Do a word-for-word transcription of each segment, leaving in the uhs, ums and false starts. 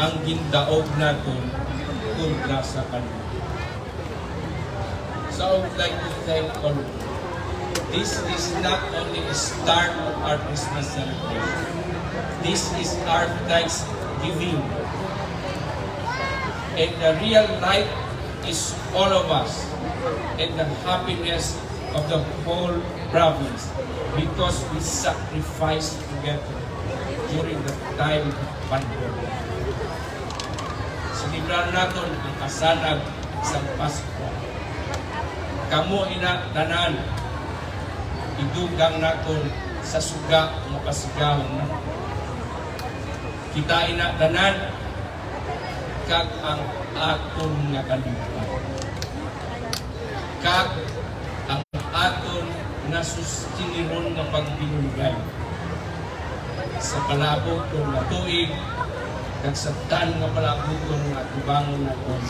ang gindaog naton kontra sa kaluoy. So I would like to thank all of you. This is not only a start of our Christmas celebration. This is our Thanksgiving. And the real light is all of us and the happiness of the whole province because we sacrificed together during the time of pandemic. Selebrar naton ang kasanag sa Pasko. Kamo ina tanan, idugang naton sa suga nga pasigahon naton. Kita ina tanan kag ang aton nga kalipay, kag ang aton nga sustiniron nga pagdinulgay sa palaabuton nga tuig kag sa dan nga palaabuton nga atubangon naton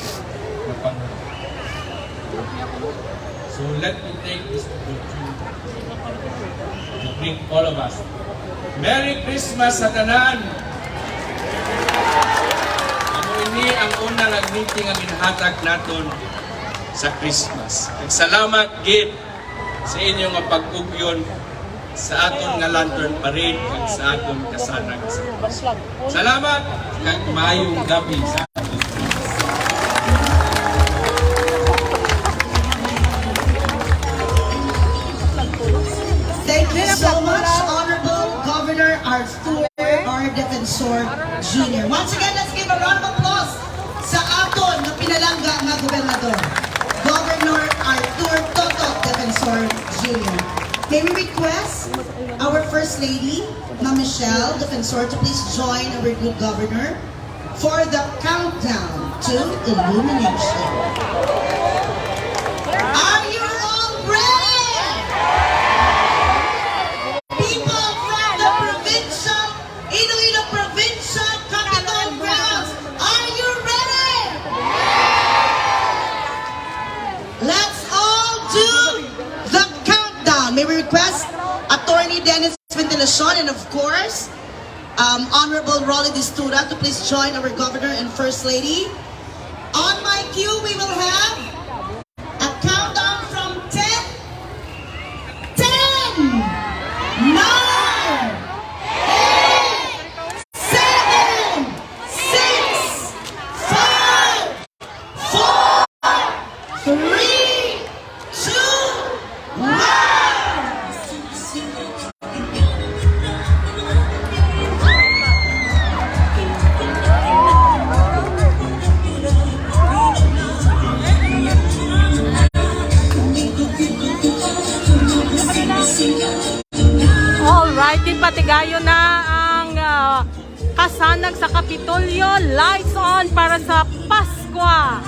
nga panahon. So let me take this opportunity to greet all of us. Merry Christmas sa tanan! Amo ini ang una nga greeting nga ginhatag naton sa Christmas. Kag salamat gid sa inyo nga pag-ugyon sa aton nga lantern parade kag sa aton kasanag. Salamat kag maayong gabi sa aton. Thank you so much, Honorable Governor Arthur R. Defensor Junior Once again, let's give a round of applause sa aton nga pinalangga nga gobernador, Governor Arthur Toto Defensor Junior May we request our First Lady, Ma'am Michelle Defensor, to please join our good governor for the countdown to illumination. Are you all ready? People from the provincial, Iloilo Provincial Capitol Grounds, are you ready? Let's all do the countdown. May we request Attorney Dennis Ventilacion and of course, um, Honorable Rolly Distura to please join our Governor and First Lady. On my cue, we will have a countdown from ten, ten, nine, eight, seven, six, five, four, three, two, one. Alright, ginpatigayon na ang ah, kasanag sa Kapitolyo. Lights on para sa Paskwa.